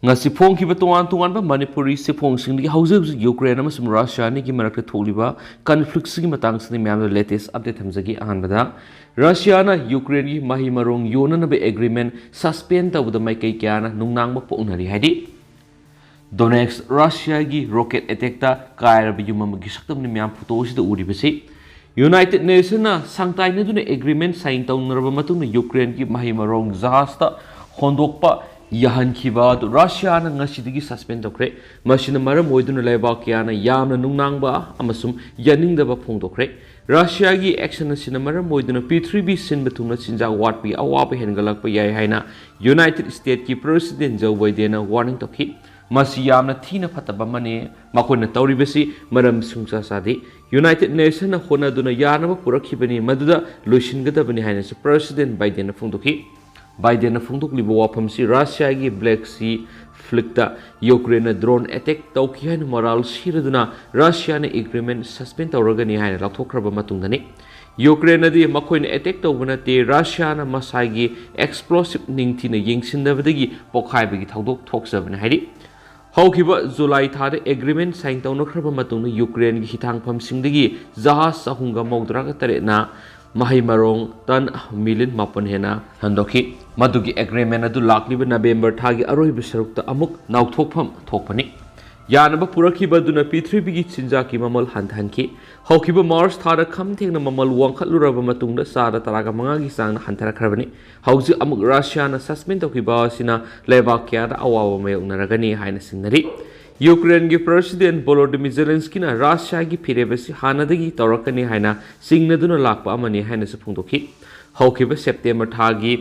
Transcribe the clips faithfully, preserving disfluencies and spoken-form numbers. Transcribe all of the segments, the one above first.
ꯉꯁꯤ ꯐꯣꯡꯈꯤꯕ ꯇꯣꯉꯥꯟ ꯇꯣꯉꯥꯟꯕ ꯃꯅꯤꯄꯨꯔꯤ ꯆꯦꯐꯣꯡꯁꯤꯡꯗꯒꯤ ꯍꯧꯖꯤꯛ ꯍꯧꯖꯤꯛ ꯌꯨꯀ꯭ꯔꯦꯟ ꯑꯃꯁꯨꯡ ꯔꯁꯤꯌꯥ ꯑꯅꯤꯒꯤ ꯃꯔꯛꯇ ꯊꯣꯛꯂꯤꯕ ꯀꯟꯐ꯭ꯂꯤꯛꯁꯤꯒꯤ ꯃꯇꯥꯡꯁꯤꯗ ꯃꯌꯥꯝꯗ ꯂꯦꯇꯦꯁ ꯑꯞꯗꯦꯠ ꯊꯝꯖꯒꯦ꯫ ꯑꯍꯥꯟꯕꯗ, ꯔꯁꯤꯌꯥꯅ ꯌꯨꯀ꯭ꯔꯦꯟꯒꯤ ꯃꯍꯩ ꯃꯔꯣꯡ ꯌꯣꯟꯅꯅꯕ ꯑꯦꯒ꯭ꯔꯤꯃꯦꯟ ꯁꯁꯄꯦꯟ ꯇꯧꯕꯗ ꯃꯥꯏꯀꯩ ꯀꯌꯥꯅ ꯅꯨꯡꯅꯥꯡꯕ ꯄꯣꯛꯅꯔꯤ ꯍꯥꯏꯗꯤ, ꯗꯣꯅꯦꯠꯁ ꯔꯁꯤꯌꯥꯒꯤ ꯔꯣꯀꯦꯠ ꯑꯦꯇꯦꯛꯇ ꯀꯥꯏꯔꯕ ꯌꯨꯝ ꯑꯃꯒꯤ ꯁꯛꯇꯝꯅꯤ ꯃꯌꯥꯝ ꯐꯣꯇꯣ ꯑꯁꯤꯗ ꯎꯔꯤꯕꯁꯤ꯫ ꯌꯨꯅꯥꯏꯇꯦꯗ ꯅꯦꯁꯟꯅ ꯁꯥꯡꯇꯥꯏꯅꯗꯨꯅ ꯑꯦꯒ꯭ꯔꯤꯃꯦꯟ ꯁꯥꯏꯟ ꯇꯧꯅꯔꯕ ꯃꯇꯨꯡꯗ ꯌꯨꯀ꯭ꯔꯦꯟꯒꯤ ꯃꯍꯩ ꯃꯔꯣꯡ ꯖꯍꯥꯖꯇ ꯍꯣꯟꯗꯣꯛꯄ ꯌꯥꯍꯟꯈꯤꯕ ꯑꯗꯨ ꯔꯁꯤꯌꯥꯅ ꯉꯁꯤꯗꯒꯤ ꯁꯁꯄꯦꯟ ꯇꯧꯈ꯭ꯔꯦ꯫ ꯃꯁꯤꯅ ꯃꯔꯝ ꯑꯣꯏꯗꯨꯅ ꯂꯩꯕꯥꯛ ꯀꯌꯥꯅ ꯌꯥꯝꯅ ꯅꯨꯡꯅꯥꯡꯕ ꯑꯃꯁꯨꯡ ꯌꯥꯅꯤꯡꯗꯕ ꯐꯣꯡꯗꯣꯛꯈ꯭ꯔꯦ꯫ ꯔꯁꯤꯌꯥꯒꯤ ꯑꯦꯛꯁꯟ ꯑꯁꯤꯅ ꯃꯔꯝ ꯑꯣꯏꯗꯨꯅ ꯄ꯭ꯔꯤꯊꯤꯕꯤ ꯁꯤꯟꯕ ꯊꯨꯡꯅ ꯆꯤꯟꯖꯥꯛ ꯋꯥꯠꯄꯒꯤ ꯑꯋꯥꯕ ꯍꯦꯟꯒꯠꯂꯛꯄ ꯌꯥꯏ ꯍꯥꯏꯅ ꯌꯨꯅꯥꯏꯇꯦꯗ ꯁ꯭ꯇꯦꯠꯀꯤ ꯄ꯭ꯔꯦꯁꯤꯗꯦꯟ ꯖꯣ ꯕꯥꯏꯗꯦꯟꯅ ꯋꯥꯔꯅꯤꯡ ꯇꯧꯈꯤ꯫ "ꯃꯁꯤ ꯌꯥꯝꯅ ꯊꯤꯅ ꯐꯠꯇꯕ ꯑꯃꯅꯤ꯫ ꯃꯈꯣꯏꯅ ꯇꯧꯔꯤꯕꯁꯤ ꯃꯔꯝ ꯁꯨꯡꯆꯥ ꯆꯥꯗꯦ꯫ ꯌꯨꯅꯥꯏꯇꯦꯗ ꯅꯦꯁꯟꯅ ꯍꯣꯠꯅꯗꯨꯅ ꯌꯥꯅꯕ ꯄꯨꯔꯛꯈꯤꯕꯅꯤ, ꯃꯗꯨꯗ ꯂꯣꯏꯁꯤꯟꯒꯗꯕꯅꯤ" ꯍꯥꯏꯅꯁꯨ ꯄ꯭ꯔꯦꯁꯤꯗꯦꯟ ꯕꯥꯏꯗꯦꯟꯅ ꯐꯣꯡꯗꯣꯛꯈꯤ꯫ ꯕꯥꯏꯗꯦꯟꯅ ꯐꯣꯡꯗꯣꯛꯂꯤꯕ ꯋꯥꯐꯝꯁꯤ ꯔꯁꯤꯌꯥꯒꯤ ꯕ꯭ꯂꯦꯛ ꯁꯤ ꯐ꯭ꯂꯤꯠꯇ ꯌꯨꯀ꯭ꯔꯦꯟꯅ ꯗ꯭ꯔꯣꯟ ꯑꯦꯇꯦꯛ ꯇꯧꯈꯤ ꯍꯥꯏꯅ ꯃꯔꯥꯜ ꯁꯤꯔꯗꯨꯅ ꯔꯁꯤꯌꯥꯅ ꯑꯦꯒ꯭ꯔꯤꯃꯦꯟ ꯁꯁꯄꯦꯟ ꯇꯧꯔꯒꯅꯤ ꯍꯥꯏꯅ ꯂꯥꯎꯊꯣꯛꯈ꯭ꯔꯕ ꯃꯇꯨꯡꯗꯅꯤ꯫ ꯌꯨꯀ꯭ꯔꯦꯟꯅꯗꯤ ꯃꯈꯣꯏꯅ ꯑꯦꯇꯦꯛ ꯇꯧꯕ ꯅꯠꯇꯦ, ꯔꯁꯤꯌꯥꯅ ꯃꯁꯥꯒꯤ ꯑꯦꯛꯁꯄ꯭ꯂꯣꯁꯤꯚ ꯅꯤꯡꯊꯤꯅ ꯌꯦꯡꯁꯤꯟꯗꯕꯗꯒꯤ ꯄꯣꯈꯥꯏꯕꯒꯤ ꯊꯧꯗꯣꯛ ꯊꯣꯛꯆꯕꯅꯤ ꯍꯥꯏꯔꯤ꯫ ꯍꯧꯈꯤꯕ ꯖꯨꯂꯥꯏ ꯊꯥꯗ ꯑꯦꯒ꯭ꯔꯤꯃꯦꯟ ꯁꯥꯏꯟ ꯇꯧꯅꯈ꯭ꯔꯕ ꯃꯇꯨꯡꯗ ꯌꯨꯀ꯭ꯔꯦꯟꯒꯤ ꯍꯤꯊꯥꯡꯐꯝꯁꯤꯡꯗꯒꯤ ꯖꯍꯥꯖ ꯆꯍꯨꯝꯒ ꯃꯧꯗ꯭ꯔꯥꯒ ꯇꯔꯦꯠꯅ ꯃꯍꯩ ꯃꯔꯣꯡ ꯇꯟ ꯃꯤꯂꯤꯌꯟ ꯃꯥꯄꯟ ꯍꯦꯟꯅ ꯍꯟꯗꯣꯛꯈꯤ꯫ ꯃꯗꯨꯒꯤ ꯑꯦꯒ꯭ꯔꯤꯃꯦꯟ ꯑꯗꯨ ꯂꯥꯛꯂꯤꯕ ꯅꯕꯦꯝꯕꯔ ꯊꯥꯒꯤ ꯑꯔꯣꯏꯕ ꯁꯔꯨꯛꯇ ꯑꯃꯨꯛ ꯅꯥꯎꯊꯣꯛꯐꯝ ꯊꯣꯛꯄꯅꯤ꯫ ꯌꯥꯅꯕ ꯄꯨꯔꯛꯈꯤꯕ ꯑꯗꯨꯅ ꯄ꯭ꯔꯤꯊꯤꯕꯤꯒꯤ ꯆꯤꯟꯖꯥꯛꯀꯤ ꯃꯃꯜ ꯍꯟꯊꯍꯟꯈꯤ꯫ ꯍꯧꯈꯤꯕ ꯃꯥꯔꯆ ꯊꯥꯗ ꯈꯝ ꯊꯦꯡꯅ ꯃꯃꯜ ꯋꯥꯡꯈꯠꯂꯨꯔꯕ ꯃꯇꯨꯡꯗ ꯆꯥꯗ ꯇꯔꯥꯒ ꯃꯉꯥꯒꯤ ꯆꯥꯡꯗ ꯍꯟꯊꯔꯛꯈ꯭ꯔꯕꯅꯤ꯫ ꯍꯧꯖꯤꯛ ꯑꯃꯨꯛ ꯔꯁꯤꯌꯥꯅ ꯁꯁꯄꯦꯟ ꯇꯧꯈꯤꯕ ꯑꯁꯤꯅ ꯂꯩꯕꯥꯛ ꯀꯌꯥꯗ ꯑꯋꯥꯕ ꯃꯥꯌꯣꯛꯅꯔꯒꯅꯤ ꯍꯥꯏꯅ ꯆꯤꯡꯅꯔꯤ꯫ ꯌꯨꯀ꯭ꯔꯦꯟꯒꯤ ꯄ꯭ꯔꯦꯁꯤꯗꯦꯟ ꯚꯣꯂꯣꯗꯤꯃꯤꯔ ꯖꯦꯂꯦꯟꯁꯀꯤꯅ ꯔꯁꯤꯌꯥꯒꯤ ꯐꯤꯔꯦꯞ ꯑꯁꯤ ꯍꯥꯟꯅꯗꯒꯤ ꯇꯧꯔꯛꯀꯅꯤ ꯍꯥꯏꯅ ꯆꯤꯡꯅꯗꯨꯅ ꯂꯥꯛꯄ ꯑꯃꯅꯤ ꯍꯥꯏꯅꯁꯨ ꯐꯣꯡꯗꯣꯛꯈꯤ꯫ ꯍꯧꯈꯤꯕ ꯁꯦꯞꯇꯦꯝꯕꯔ ꯊꯥꯒꯤ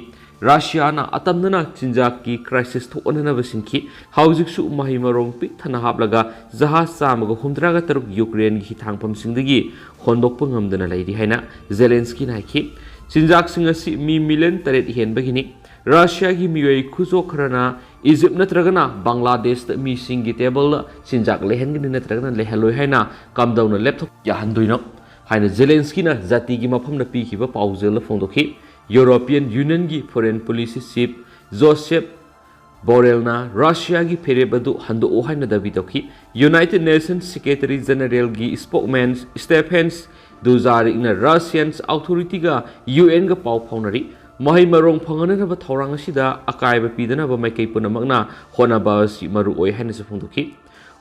ꯔꯁꯤꯌꯥꯅ ꯑꯇꯝꯅꯅ ꯆꯤꯟꯖꯥꯛꯀꯤ ꯀ꯭ꯔꯥꯏꯁꯤꯁ ꯊꯣꯛꯍꯟꯅꯅꯕ ꯁꯤꯟꯈꯤ꯫ ꯍꯧꯖꯤꯛꯁꯨ ꯃꯍꯩ ꯃꯔꯣꯡ ꯄꯤꯛ ꯊꯟꯅ ꯍꯥꯞꯂꯒ ꯖꯍꯥꯖ ꯆꯥꯝꯃꯒ ꯍꯨꯝꯗ꯭ꯔꯥꯒ ꯇꯔꯨꯛ ꯌꯨꯀ꯭ꯔꯦꯟꯒꯤ ꯍꯤꯊꯥꯡꯐꯝꯁꯤꯡꯗꯒꯤ ꯍꯣꯟꯗꯣꯛꯄ ꯉꯝꯗꯅ ꯂꯩꯔꯤ ꯍꯥꯏꯅ ꯖꯦꯂꯦꯟꯁꯀꯤꯅ ꯍꯥꯏꯈꯤ꯫ ꯆꯤꯟꯖꯥꯛꯁꯤꯡ ꯑꯁꯤ ꯃꯤ ꯃꯤꯂꯤꯌꯟ ꯇꯔꯦꯠ ꯍꯦꯟꯕꯒꯤꯅꯤ꯫ ꯔꯁꯤꯌꯥꯒꯤ ꯃꯤꯑꯣꯏ ꯈꯨꯖꯣ ꯈꯔꯅ ꯏꯖꯤꯞ ꯅꯠꯇ꯭ꯔꯒꯅ ꯕꯪꯒ꯭ꯂꯥꯗꯦꯁꯇ ꯃꯤꯁꯤꯡꯒꯤ ꯇꯦꯕꯜꯗ ꯆꯤꯟꯖꯥꯛ ꯂꯩꯍꯟꯒꯅꯤ ꯅꯠꯇ꯭ꯔꯒꯅ ꯂꯩꯍꯜꯂꯣꯏ ꯍꯥꯏꯅ ꯀꯝꯗꯧꯅ ꯂꯦꯞꯊꯣꯛ ꯌꯥꯍꯟꯗꯣꯏꯅꯣ ꯍꯥꯏꯅ ꯖꯦꯂꯦꯟꯁꯀꯤꯅ ꯖꯥꯇꯤꯒꯤ ꯃꯐꯝꯗ ꯄꯤꯈꯤꯕ ꯄꯥꯎꯖꯦꯜꯗ ꯐꯣꯡꯗꯣꯛꯈꯤ꯫ ꯌꯨꯔꯣꯄꯤꯌꯟ ꯌꯨꯅꯤꯌꯟꯒꯤ ꯐꯣꯔꯦꯟ ꯄꯣꯂꯤꯁꯤ ꯆꯤꯐ ꯖꯣꯁꯦꯞ ꯕꯣꯔꯦꯜꯅ ꯔꯁꯤꯌꯥꯒꯤ ꯐꯤꯔꯦꯞ ꯑꯗꯨ ꯍꯟꯗꯣꯛꯎ ꯍꯥꯏꯅ ꯗꯥꯕꯤ ꯇꯧꯈꯤ꯫ ꯌꯨꯅꯥꯏꯇꯦꯗ ꯅꯦꯁꯟꯁ ꯁꯦꯀ꯭ꯔꯦꯇꯔꯤ ꯖꯦꯅꯔꯦꯜꯒꯤ ꯁ꯭ꯄꯣꯛꯃꯦꯟ ꯁ꯭ꯇꯦꯐꯦꯟꯁ ꯗꯨꯖꯥꯔꯤꯛꯅ ꯔꯁꯤꯌꯟ ꯑꯣꯊꯣꯔꯤꯇꯤꯒ ꯌꯨ ꯑꯦꯟꯒ ꯄꯥꯎ ꯐꯥꯎꯅꯔꯤ꯫ ꯃꯍꯩ ꯃꯔꯣꯡ ꯐꯪꯍꯟꯅꯅꯕ ꯊꯧꯔꯥꯡ ꯑꯁꯤꯗ ꯑꯀꯥꯏꯕ ꯄꯤꯗꯅꯕ ꯃꯥꯏꯀꯩ ꯄꯨꯝꯅꯃꯛꯅ ꯍꯣꯠꯅꯕ ꯑꯁꯤ ꯃꯔꯨ ꯑꯣꯏ ꯍꯥꯏꯅꯁꯨ ꯐꯣꯡꯗꯣꯛꯈꯤ꯫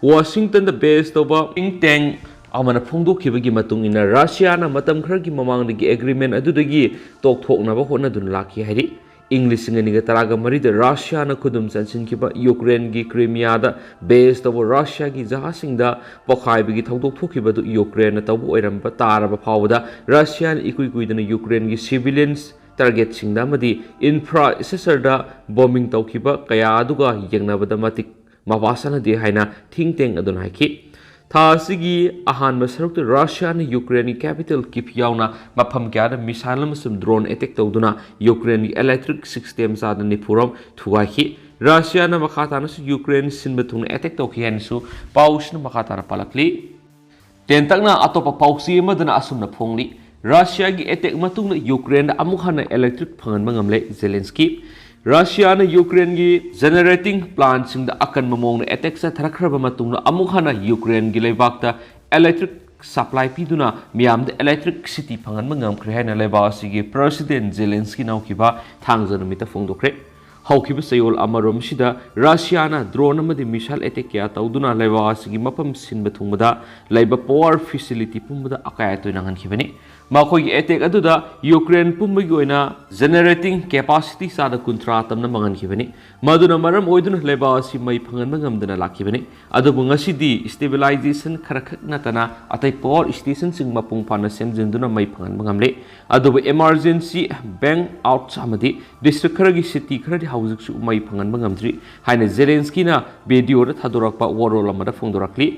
ꯋꯥꯁꯤꯡꯇꯟꯗ ꯕꯦꯁ ꯇꯧꯕ think tank ꯑꯃꯅ ꯐꯣꯡꯗꯣꯛꯈꯤꯕꯒꯤ ꯃꯇꯨꯡ ꯏꯟꯅ, ꯔꯁꯤꯌꯥꯅ ꯃꯇꯝ ꯈꯔꯒꯤ ꯃꯃꯥꯡꯗꯒꯤ ꯑꯦꯒ꯭ꯔꯤꯃꯦꯟ ꯑꯗꯨꯗꯒꯤ ꯇꯣꯛꯊꯣꯛꯅꯕ ꯍꯣꯠꯅꯗꯨꯅ ꯂꯥꯛꯈꯤ ꯍꯥꯏꯔꯤ꯫ ꯏꯪ ꯂꯤꯁꯤꯡ ꯑꯅꯤꯒ ꯇꯔꯥꯒ ꯃꯔꯤꯗ ꯔꯁꯤꯌꯥꯅ ꯈꯨꯗꯨꯝ ꯆꯟꯁꯤꯟꯈꯤꯕ ꯌꯨꯀ꯭ꯔꯦꯟꯒꯤ ꯀ꯭ꯔꯤꯃꯤꯌꯥꯗ ꯕꯦꯁ ꯇꯧꯕ ꯔꯁꯤꯌꯥꯒꯤ ꯖꯍꯥꯖꯁꯤꯡꯗ ꯄꯣꯈꯥꯏꯕꯒꯤ ꯊꯧꯗꯣꯛ ꯊꯣꯛꯈꯤꯕ ꯑꯗꯨ ꯌꯨꯀ꯭ꯔꯦꯟꯅ ꯇꯧꯕ ꯑꯣꯏꯔꯝꯕ ꯇꯥꯔꯕ ꯐꯥꯎꯕꯗ, ꯔꯁꯤꯌꯥꯅ ꯏꯀꯨꯏ ꯀꯨꯏꯗꯅ ꯌꯨꯀ꯭ꯔꯦꯟꯒꯤ ꯁꯤꯚꯤꯂꯤꯌꯟꯁ ꯇꯥꯔꯒꯦꯠꯁꯤꯡꯗ ꯑꯃꯗꯤ ꯏꯟꯐ꯭ꯔꯥꯁ꯭ꯇ꯭ꯔꯛꯆꯔꯗ ꯕꯣꯝꯕꯤꯡ ꯇꯧꯈꯤꯕ ꯀꯌꯥ ꯑꯗꯨꯒ ꯌꯦꯡꯅꯕꯗ ꯃꯇꯤꯛ ꯃꯄꯥ ꯆꯥꯅꯗꯦ ꯍꯥꯏꯅ think tank ꯑꯗꯨꯅ ꯍꯥꯏꯈꯤ꯫ ꯊꯥ ꯑꯁꯤꯒꯤ ꯑꯍꯥꯟꯕ ꯁꯔꯨꯛꯇ ꯔꯁꯤꯌꯥꯅ ꯌꯨꯀ꯭ꯔꯦꯟꯒꯤ ꯀꯦꯄꯤꯇꯦꯜ ꯀꯤꯞ ꯌꯥꯎꯅ ꯃꯐꯝ ꯀꯌꯥꯗ ꯃꯤꯁꯥꯏꯜ ꯑꯃꯁꯨꯡ ꯗ꯭ꯔꯣꯟ ꯑꯦꯇꯦꯛ ꯇꯧꯗꯨꯅ ꯌꯨꯀ꯭ꯔꯦꯟꯒꯤ ꯏꯂꯦꯛꯇ꯭ꯔꯤꯛ ꯁꯤꯁꯇꯦꯝ ꯆꯥꯗ ꯅꯤꯐꯨꯔꯣꯝ ꯊꯨꯒꯥꯏꯈꯤ꯫ ꯔꯁꯤꯌꯥꯅ ꯃꯈꯥ ꯇꯥꯅꯁꯨ ꯌꯨꯀ꯭ꯔꯦꯟ ꯁꯤꯟꯕ ꯊꯨꯡꯅ ꯑꯦꯇꯦꯛ ꯇꯧꯈꯤ ꯍꯥꯏꯅꯁꯨ ꯄꯥꯎꯁꯤꯅ ꯃꯈꯥ ꯇꯥꯅ ꯄꯥꯜꯂꯛꯂꯤ꯫ ꯇꯦꯟꯇꯛꯅ ꯑꯇꯣꯞꯄ ꯄꯥꯎꯆꯦ ꯑꯃꯗꯅ ꯑꯁꯨꯝꯅ ꯐꯣꯡꯂꯤ: ꯔꯁꯤꯌꯥꯒꯤ ꯑꯦꯇꯦꯛ ꯃꯇꯨꯡꯗ ꯌꯨꯀ꯭ꯔꯦꯟꯗ ꯑꯃꯨꯛ ꯍꯟꯅ ꯏꯂꯦꯛꯇ꯭ꯔꯤꯛ ꯐꯪꯍꯟꯕ ꯉꯝꯂꯦ ꯖꯦꯂꯦꯟꯁꯀꯤ꯫ ꯔꯁꯤꯌꯥꯅ ꯌꯨꯀ꯭ꯔꯦꯟꯒꯤ ꯖꯦꯅꯦꯔꯦꯇꯤꯡ ꯄ꯭ꯂꯥꯟꯁꯤꯡꯗ ꯑꯀꯟꯕ ꯃꯑꯣꯡꯗ ꯑꯦꯇꯦꯛ ꯆꯠꯊꯔꯛꯈ꯭ꯔꯕ ꯃꯇꯨꯡꯗ ꯑꯃꯨꯛ ꯍꯟꯅ ꯌꯨꯀ꯭ꯔꯦꯟꯒꯤ ꯂꯩꯕꯥꯛꯇ ꯏꯂꯦꯛꯇ꯭ꯔꯤꯛ ꯁꯄ꯭ꯂꯥꯏ ꯄꯤꯗꯨꯅ ꯃꯤꯌꯥꯝꯗ ꯏꯂꯦꯛꯇ꯭ꯔꯤꯛꯁꯤꯇꯤ ꯐꯪꯍꯟꯕ ꯉꯝꯈ꯭ꯔꯦ ꯍꯥꯏꯅ ꯂꯩꯕꯥꯛ ꯑꯁꯤꯒꯤ ꯄ꯭ꯔꯁꯤꯗꯦꯟ ꯖꯦꯂꯦꯟꯁꯀꯤꯅ ꯍꯧꯈꯤꯕ ꯊꯥꯡꯖ ꯅꯨꯃꯤꯠꯇ ꯐꯣꯡꯗꯣꯛꯈ꯭ꯔꯦ꯫ ꯍꯧꯈꯤꯕ ꯆꯌꯣꯜ ꯑꯃꯔꯣꯝꯁꯤꯗ ꯔꯁꯤꯌꯥꯅ ꯗ꯭ꯔꯣꯟ ꯑꯃꯗꯤ ꯃꯤꯁꯥꯏꯜ ꯑꯦꯇꯦꯛ ꯀꯌꯥ ꯇꯧꯗꯨꯅ ꯂꯩꯕꯥꯛ ꯑꯁꯤꯒꯤ ꯃꯐꯝ ꯁꯤꯟꯕ ꯊꯨꯡꯕꯗ ꯂꯩꯕ ꯄꯥꯋꯔ ꯐꯦꯁꯤꯂꯤꯇꯤ ꯄꯨꯝꯕꯗ ꯑꯀꯥꯏ ꯑꯇꯣꯏ ꯅꯪꯍꯟꯈꯤꯕꯅꯤ꯫ ꯃꯈꯣꯏꯒꯤ ꯑꯦꯇꯦꯛ ꯑꯗꯨꯗ ꯌꯨꯀ꯭ꯔꯦꯟ ꯄꯨꯝꯕꯒꯤ ꯑꯣꯏꯅ ꯖꯦꯅꯦꯔꯦꯇꯤꯡ ꯀꯦꯄꯥꯁꯤꯇꯤ ꯆꯥꯗ ꯀꯨꯟꯊ꯭ꯔꯥ ꯇꯝꯅ ꯃꯥꯡꯍꯟꯈꯤꯕꯅꯤ꯫ ꯃꯗꯨꯅ ꯃꯔꯝ ꯑꯣꯏꯗꯨꯅ ꯂꯩꯕꯥꯛ ꯑꯁꯤ ꯃꯩ ꯐꯪꯍꯟꯕ ꯉꯝꯗꯅ ꯂꯥꯛꯈꯤꯕꯅꯤ꯫ ꯑꯗꯨꯕꯨ ꯉꯁꯤꯗꯤ ꯁ꯭ꯇꯦꯕꯤꯂꯥꯏꯖꯦꯁꯟ ꯈꯔꯈꯛ ꯅꯠꯇꯅ ꯑꯇꯩ ꯄꯥꯋꯔ ꯁ꯭ꯇꯦꯁꯟꯁꯤꯡ ꯃꯄꯨꯡ ꯐꯥꯅ ꯁꯦꯝꯖꯤꯟꯗꯨꯅ ꯃꯩ ꯐꯪꯍꯟꯕ ꯉꯝꯂꯦ꯫ ꯑꯗꯨꯕꯨ ꯏꯃꯔꯖꯦꯟꯁꯤ ꯕ꯭ꯂꯦꯛ ꯑꯥꯎꯠꯁ ꯑꯃꯗꯤ ꯗꯤꯁꯇ꯭ꯔꯤꯛ ꯈꯔꯒꯤ ꯁꯤꯇꯤ ꯈꯔꯗꯤ ꯍꯧꯖꯤꯛꯁꯨ ꯃꯩ ꯐꯪꯍꯟꯕ ꯉꯝꯗ꯭ꯔꯤ ꯍꯥꯏꯅ ꯖꯦꯂꯦꯟꯁꯀꯤꯅ ꯚꯤꯗꯤꯑꯣꯗ ꯊꯥꯗꯣꯔꯛꯄ ꯋꯥꯔꯣꯜ ꯑꯃꯗ ꯐꯣꯡꯗꯣꯔꯛꯂꯤ꯫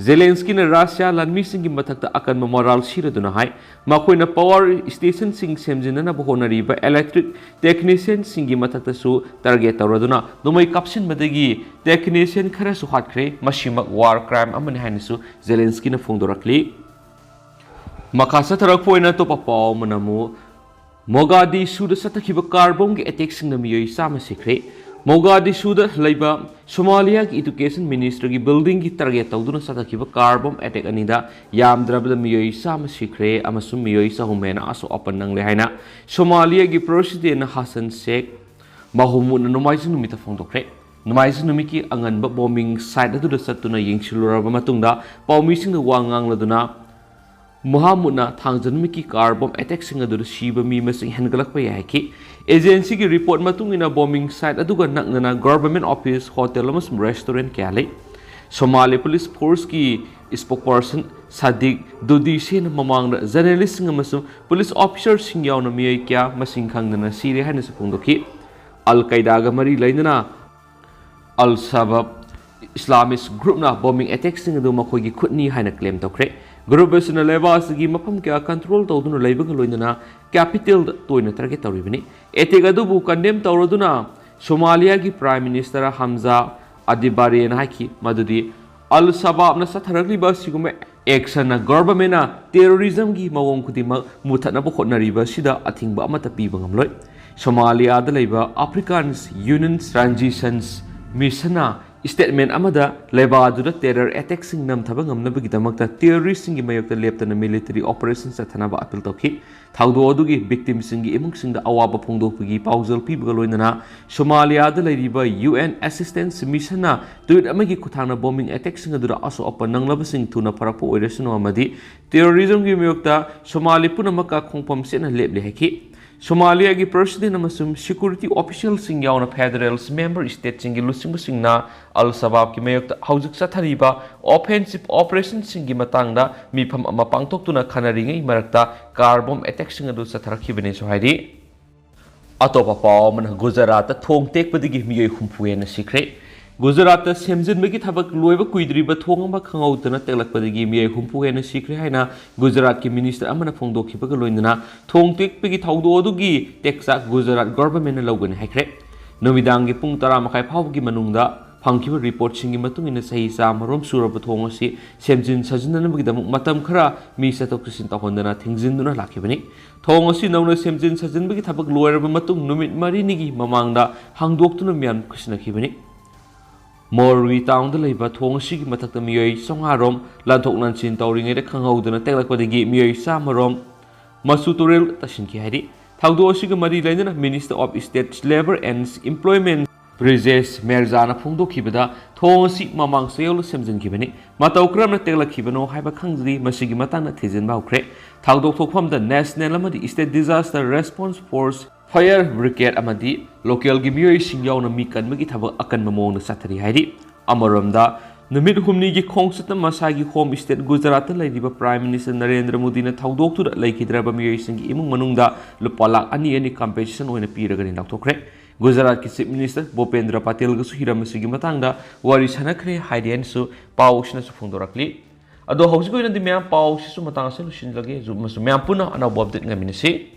ꯖꯦꯂꯦꯟꯁꯀꯤꯅ ꯔꯁꯤꯌꯥ ꯂꯥꯟꯃꯤꯁꯤꯡꯒꯤ ꯃꯊꯛꯇ ꯑꯀꯟꯕ ꯃꯣꯔꯥꯜ ꯁꯤꯔꯗꯨꯅ ꯍꯥꯏ, ꯃꯈꯣꯏꯅ ꯄꯥꯋꯔ ꯁ꯭ꯇꯦꯁꯟꯁꯤꯡ ꯁꯦꯝꯖꯤꯟꯅꯅꯕ ꯍꯣꯠꯅꯔꯤꯕ ꯏꯂꯦꯛꯇ꯭ꯔꯤꯛ ꯇꯦꯛꯅꯤꯁꯤꯌꯟꯁꯤꯡꯒꯤ ꯃꯊꯛꯇꯁꯨ ꯇꯥꯔꯒꯦꯠ ꯇꯧꯔꯗꯨꯅ ꯅꯣꯡꯃꯩ ꯀꯥꯞꯁꯤꯟꯕꯗꯒꯤ ꯇꯦꯛꯅꯤꯁꯤꯌꯟ ꯈꯔꯁꯨ ꯍꯥꯠꯈ꯭ꯔꯦ꯫ ꯃꯁꯤꯃꯛ ꯋꯥꯔ ꯀ꯭ꯔꯥꯏꯝ ꯑꯃꯅꯤ ꯍꯥꯏꯅꯁꯨ ꯖꯦꯂꯦꯟꯁꯀꯤꯅ ꯐꯣꯡꯗꯣꯔꯛꯂꯤ꯫ ꯃꯈꯥ ꯆꯠꯊꯔꯛꯄ ꯑꯣꯏꯅ ꯑꯇꯣꯞꯄ ꯄꯥꯎ ꯑꯃꯅ ꯑꯃꯨꯛ ꯃꯣꯒꯥꯗꯤꯁꯨꯗ ꯆꯠꯊꯈꯤꯕ ꯀꯥꯔ ꯕꯣꯝꯒꯤ ꯑꯦꯇꯦꯛꯁꯤꯡꯅ ꯃꯤꯑꯣꯏ ꯆꯥꯝꯃ ꯁꯤꯈ꯭ꯔꯦ꯫ ꯃꯣꯒꯥꯗꯤꯁꯨꯗ ꯂꯩꯕ ꯁꯣꯃꯥꯂꯤꯌꯥꯒꯤ Education Ministryꯒꯤ buildingꯒꯤ target ꯇꯧꯗꯨꯅ ꯆꯠꯊꯈꯤꯕ car bomb attack ꯑꯅꯤꯗ ꯌꯥꯝꯗ꯭ꯔꯕꯗ ꯃꯤꯑꯣꯏ ꯆꯥꯝꯃ ꯁꯤꯈ꯭ꯔꯦ ꯑꯃꯁꯨꯡ ꯃꯤꯑꯣꯏ ꯆꯍꯨꯝ ꯍꯦꯟꯅ ꯑꯁꯣꯛ ꯑꯄꯟ ꯅꯪꯂꯦ ꯍꯥꯏꯅ ꯁꯣꯃꯥꯂꯤꯌꯥꯒꯤ President ꯍꯁꯟ ꯁꯦꯈ ꯃꯍꯃꯨꯗꯅ ꯅꯣꯡꯃꯥꯏꯖꯤꯡ ꯅꯨꯃꯤꯠꯇ ꯐꯣꯡꯗꯣꯛꯈ꯭ꯔꯦ꯫ ꯅꯣꯡꯃꯥꯏꯖꯤꯡ ꯅꯨꯃꯤꯠꯀꯤ ꯑꯉꯟꯕ bombing site ꯑꯗꯨꯗ ꯆꯠꯇꯨꯅ ꯌꯦꯡꯁꯤꯜꯂꯨꯔꯕ ꯃꯇꯨꯡꯗ ꯄꯥꯎꯃꯤꯁꯤꯡꯗ ꯋꯥ ꯉꯥꯡꯂꯗꯨꯅ ꯃꯨꯍꯥꯃꯨꯗꯅ ꯊꯥꯡꯖ ꯅꯨꯃꯤꯠꯀꯤ car bomb attackꯁꯤꯡ ꯑꯗꯨꯗ ꯁꯤꯕ ꯃꯤ ꯃꯁꯤꯡ ꯍꯦꯟꯒꯠꯂꯛꯄ ꯌꯥꯏ ꯍꯥꯏꯈꯤ꯫ Agencyꯒꯤ report ꯃꯇꯨꯡ ꯏꯟꯅ bombing site ꯑꯗꯨꯒ ꯅꯛꯅꯅ government office, hotel ꯑꯃꯁꯨꯡ restaurant ꯀꯌꯥ ꯂꯩ꯫ ꯁꯣꯃꯥꯂꯤ police forceꯀꯤ spokesperson ꯁꯥꯗꯤꯛ ꯗꯨꯗꯤꯁꯦꯅ ꯃꯃꯥꯡꯗ journalistꯁꯤꯡ ꯑꯃꯁꯨꯡ police officerꯁꯤꯡ ꯌꯥꯎꯅ ꯃꯤꯑꯣꯏ ꯀꯌꯥ ꯃꯁꯤꯡ ꯈꯪꯗꯅ ꯁꯤꯔꯦ ꯍꯥꯏꯅꯁꯨ ꯐꯣꯡꯗꯣꯛꯈꯤ꯫ ꯑꯜ ꯀꯥꯏꯗꯥꯒ ꯃꯔꯤ ꯂꯩꯅꯅ ꯑꯜ ꯁꯕꯥꯕ Islamist groupꯅ bombing attackꯁꯤꯡ ꯑꯗꯨ ꯃꯈꯣꯏꯒꯤ ꯈꯨꯠꯅꯤ ꯍꯥꯏꯅ claim ꯇꯧꯈ꯭ꯔꯦ꯫ Group ꯑꯁꯤꯅ ꯂꯩꯕꯥꯛ ꯑꯁꯤꯒꯤ ꯃꯐꯝ ꯀꯌꯥ control ꯇꯧꯗꯨꯅ ꯂꯩꯕꯒ ꯂꯣꯏꯅꯅ capitalꯗ ꯇꯣꯏꯅ target ꯇꯧꯔꯤꯕꯅꯤ꯫ Attack ꯑꯗꯨꯕꯨ condemn ꯇꯧꯔꯗꯨꯅ ꯁꯣꯃꯥꯂꯤꯌꯥꯒꯤ Prime Minister ꯍꯝꯖꯥ ꯑꯗꯤꯕꯥꯔꯦꯅ ꯍꯥꯏꯈꯤ ꯃꯗꯨꯗꯤ ꯑꯜ ꯁꯕꯥꯕꯅ ꯆꯠꯊꯔꯛꯂꯤꯕ ꯑꯁꯤꯒꯨꯝꯕ actionꯅ governmentꯅ terrorismꯒꯤ ꯃꯑꯣꯡ ꯈꯨꯗꯤꯡꯃꯛ ꯃꯨꯊꯠꯅꯕ ꯍꯣꯠꯅꯔꯤꯕ ꯑꯁꯤꯗ ꯑꯊꯤꯡꯕ ꯑꯃꯠꯇ ꯄꯤꯕ ꯉꯝꯂꯣꯏ꯫ ꯁꯣꯃꯥꯂꯤꯌꯥꯗ ꯂꯩꯕ African Union Transition Missionꯅ statement ꯑꯃꯗ ꯂꯩꯕꯥꯛ ꯑꯗꯨꯗ terror attackꯁꯤꯡ ꯅꯝꯊꯕ ꯉꯝꯅꯕꯒꯤꯗꯃꯛꯇ terroristꯁꯤꯡꯒꯤ ꯃꯥꯌꯣꯛꯇ ꯂꯦꯞꯇꯅ military operation ꯆꯠꯊꯅꯕ appeal ꯇꯧꯈꯤ꯫ ꯊꯧꯗꯣꯛ ꯑꯗꯨꯒꯤ victimꯁꯤꯡꯒꯤ ꯏꯃꯨꯡꯁꯤꯡꯗ ꯑꯋꯥꯕ ꯐꯣꯡꯗꯣꯛꯄꯒꯤ ꯄꯥꯎꯖꯦꯜ ꯄꯤꯕꯒ ꯂꯣꯏꯅꯅ ꯁꯣꯃꯥꯂꯤꯌꯥꯗ ꯂꯩꯔꯤꯕ U N Assistance Missionꯅ tweet ꯑꯃꯒꯤ ꯈꯨꯠꯊꯥꯡꯗ bombing attackꯁꯤꯡ ꯑꯗꯨꯗ ꯑꯁꯣꯛ ꯑꯄꯟ ꯅꯪꯂꯕꯁꯤꯡ ꯊꯨꯅ ꯐꯔꯛꯄ ꯑꯣꯏꯔꯁꯅꯨ ꯑꯃꯗꯤ terrorismꯒꯤ ꯃꯥꯌꯣꯛꯇ ꯁꯣꯃꯥꯂꯤ ꯄꯨꯝꯅꯃꯛꯀ ꯈꯣꯡꯐꯝ ꯆꯦꯠꯅ ꯂꯦꯞꯂꯦ ꯍꯥꯏꯈꯤ꯫ ꯁꯣꯃꯥꯂꯤꯌꯥꯒꯤ President ꯑꯃꯁꯨꯡ security officialꯁꯤꯡ ꯌꯥꯎꯅ federal member stateꯁꯤꯡꯒꯤ ꯂꯨꯆꯤꯡꯕꯁꯤꯡꯅ ꯑꯜ ꯁꯕꯥꯕꯀꯤ ꯃꯥꯌꯣꯛꯇ ꯍꯧꯖꯤꯛ ꯆꯠꯊꯔꯤꯕ offensive operationꯁꯤꯡꯒꯤ ꯃꯇꯥꯡꯗ ꯃꯤꯐꯝ ꯑꯃ ꯄꯥꯡꯊꯣꯛꯇꯨꯅ ꯈꯟꯅꯔꯤꯉꯩ ꯃꯔꯛꯇ car bomb attackꯁꯤꯡ ꯑꯗꯨ ꯆꯠꯊꯔꯛꯈꯤꯕꯅꯦꯁꯨ ꯍꯥꯏꯔꯤ꯫ ꯑꯇꯣꯞꯄ ꯄꯥꯎ ꯑꯃꯅ, ꯒꯨꯖꯔꯥꯠꯇ ꯊꯣꯡ ꯇꯦꯛꯄꯗꯒꯤ ꯃꯤꯑꯣꯏ ꯍꯨꯝꯐꯨ ꯍꯦꯟꯅ ꯁꯤꯈ꯭ꯔꯦ꯫ ꯒꯨꯖꯔꯥꯠꯇ ꯁꯦꯝꯖꯤꯟꯕꯒꯤ ꯊꯕꯛ ꯂꯣꯏꯕ ꯀꯨꯏꯗ꯭ꯔꯤꯕ ꯊꯣꯡ ꯑꯃ ꯈꯪꯍꯧꯗꯅ ꯇꯦꯛꯂꯛꯄꯗꯒꯤ ꯃꯤꯑꯣꯏ ꯍꯨꯝꯐꯨ ꯍꯦꯟꯅ ꯁꯤꯈ꯭ꯔꯦ ꯍꯥꯏꯅ ꯒꯨꯖꯔꯥꯠꯀꯤ minister ꯑꯃꯅ ꯐꯣꯡꯗꯣꯛꯈꯤꯕꯒ ꯂꯣꯏꯅꯅ ꯊꯣꯡ ꯇꯦꯛꯄꯒꯤ ꯊꯧꯗꯣꯛ ꯑꯗꯨꯒꯤ ꯇꯦꯛꯆꯥꯛ ꯒꯨꯖꯔꯥꯠ governmentꯅ ꯂꯧꯒꯅꯤ ꯍꯥꯏꯈ꯭ꯔꯦ꯫ ꯅꯨꯃꯤꯗꯥꯡꯒꯤ ꯄꯨꯡ ꯇꯔꯥ ꯃꯈꯥꯏ ꯐꯥꯎꯕꯒꯤ ꯃꯅꯨꯡꯗ ꯐꯪꯈꯤꯕ ꯔꯤꯄꯣꯔꯠꯁꯤꯡꯒꯤ ꯃꯇꯨꯡ ꯏꯟꯅ, ꯆꯍꯤ ꯆꯥꯝꯃꯔꯣꯝ ꯁꯨꯔꯕ ꯊꯣꯡ ꯑꯁꯤ ꯁꯦꯝꯖꯤꯟ ꯁꯥꯖꯤꯟꯅꯅꯕꯒꯤꯗꯃꯛ ꯃꯇꯝ ꯈꯔ ꯃꯤ ꯆꯠꯊꯣꯛ ꯆꯠꯁꯤꯟ ꯇꯧꯍꯟꯗꯅ ꯊꯤꯡꯖꯤꯟꯗꯨꯅ ꯂꯥꯛꯈꯤꯕꯅꯤ꯫ ꯊꯣꯡ ꯑꯁꯤ ꯅꯧꯅ ꯁꯦꯝꯖꯤꯟ ꯁꯥꯖꯤꯟꯕꯒꯤ ꯊꯕꯛ ꯂꯣꯏꯔꯕ ꯃꯇꯨꯡ ꯅꯨꯃꯤꯠ ꯃꯔꯤꯅꯤꯒꯤ ꯃꯃꯥꯡꯗ ꯍꯥꯡꯗꯣꯛꯇꯨꯅ ꯃꯤꯌꯥꯝ ꯈꯨꯠꯁꯤꯟꯅꯈꯤꯕꯅꯤ꯫ ꯃꯣꯔꯋꯤ ꯇꯥꯎꯟꯗ ꯂꯩꯕ ꯊꯣꯡ ꯑꯁꯤꯒꯤ ꯃꯊꯛꯇ ꯃꯤꯑꯣꯏ ꯆꯥꯝꯃꯉꯥ ꯔꯣꯝ ꯂꯥꯟꯊꯣꯛ ꯂꯥꯟꯁꯤꯟ ꯇꯧꯔꯤꯉꯩꯗ ꯈꯪꯍꯧꯗꯅ ꯇꯦꯛꯂꯛꯄꯗꯒꯤ ꯃꯤꯑꯣꯏ ꯆꯥꯝꯃ ꯔꯣꯝ ꯃꯆꯨ ꯇꯨꯔꯦꯜ ꯇꯥꯁꯤꯟꯈꯤ ꯍꯥꯏꯔꯤ꯫ ꯊꯧꯗꯣꯛ ꯑꯁꯤꯒ ꯃꯔꯤ ꯂꯩꯅꯅ Minister of State Labour and Employment ꯕ꯭ꯔꯤꯖꯦꯁ ꯃꯦꯔꯖꯥꯅ ꯐꯣꯡꯗꯣꯛꯈꯤꯕꯗ, ꯊꯣꯡ ꯑꯁꯤ ꯃꯃꯥꯡ ꯆꯌꯣꯜ ꯁꯦꯝꯖꯤꯟꯈꯤꯕꯅꯤ꯫ ꯃꯇꯧ ꯀꯔꯝꯅ ꯇꯦꯛꯂꯛꯈꯤꯕꯅꯣ ꯍꯥꯏꯕ ꯈꯪꯗ꯭ꯔꯤ꯫ ꯃꯁꯤꯒꯤ ꯃꯇꯥꯡꯗ ꯊꯤꯖꯤꯟꯕ ꯍꯧꯈ꯭ꯔꯦ꯫ ꯊꯧꯗꯣꯛ ꯊꯣꯛꯐꯝꯗ National ꯑꯃꯗꯤ State Disaster Response Force, Fire Brigade ꯑꯃꯗꯤ local ꯒꯤ ꯃꯤꯑꯣꯏꯁꯤꯡ ꯌꯥꯎꯅ ꯃꯤ ꯀꯟꯕꯒꯤ ꯊꯕꯛ ꯑꯀꯟꯕ ꯃꯑꯣꯡꯗ ꯆꯠꯊꯔꯤ ꯍꯥꯏꯔꯤ꯫ ꯑꯃꯔꯣꯝꯗ, ꯅꯨꯃꯤꯠ ꯍꯨꯝꯅꯤꯒꯤ ꯈꯣꯡꯆꯠꯇ ꯃꯁꯥꯒꯤ home state ꯒꯨꯖꯔꯥꯠꯇ ꯂꯩꯔꯤꯕ Prime Minister ꯅꯔꯦꯟꯗ꯭ꯔ ꯃꯣꯗꯤꯅ ꯊꯧꯗꯣꯛꯇꯨꯗ ꯂꯩꯈꯤꯗ꯭ꯔꯕ ꯃꯤꯑꯣꯏꯁꯤꯡꯒꯤ ꯏꯃꯨꯡ ꯃꯅꯨꯡꯗ ꯂꯨꯄꯥ ꯂꯥꯈ ꯑꯅꯤ ꯑꯅꯤ compensation ꯑꯣꯏꯅ ꯄꯤꯔꯒꯅꯤ ꯂꯥꯎꯊꯣꯛꯈ꯭ꯔꯦ꯫ ꯒꯨꯖꯔꯥꯠꯀꯤ Chief Minister ꯚꯨꯄꯦꯟꯗ꯭ꯔ ꯄꯇꯦꯜꯒꯁꯨ ꯍꯤꯔꯝ ꯑꯁꯤꯒꯤ ꯃꯇꯥꯡꯗ ꯋꯥꯔꯤ ꯁꯥꯟꯅꯈ꯭ꯔꯦ ꯍꯥꯏꯔꯤ ꯍꯥꯏꯅꯁꯨ ꯄꯥꯎ ꯑꯁꯤꯅꯁꯨ ꯐꯣꯡꯗꯣꯔꯛꯂꯤ꯫ ꯑꯗꯣ ꯍꯧꯖꯤꯛꯀꯤ ꯑꯣꯏꯅꯗꯤ ꯃꯌꯥꯝ, ꯄꯥꯎ ꯑꯁꯤꯁꯨ ꯃꯇꯥꯡ ꯑꯁꯤꯗ ꯂꯣꯏꯁꯤꯟꯖꯔꯒꯦ꯫ ꯃꯌꯥꯝ ꯄꯨꯟꯅ ꯑꯅꯧꯕ update ꯉꯥꯏꯃꯤꯟꯅꯁꯤ꯫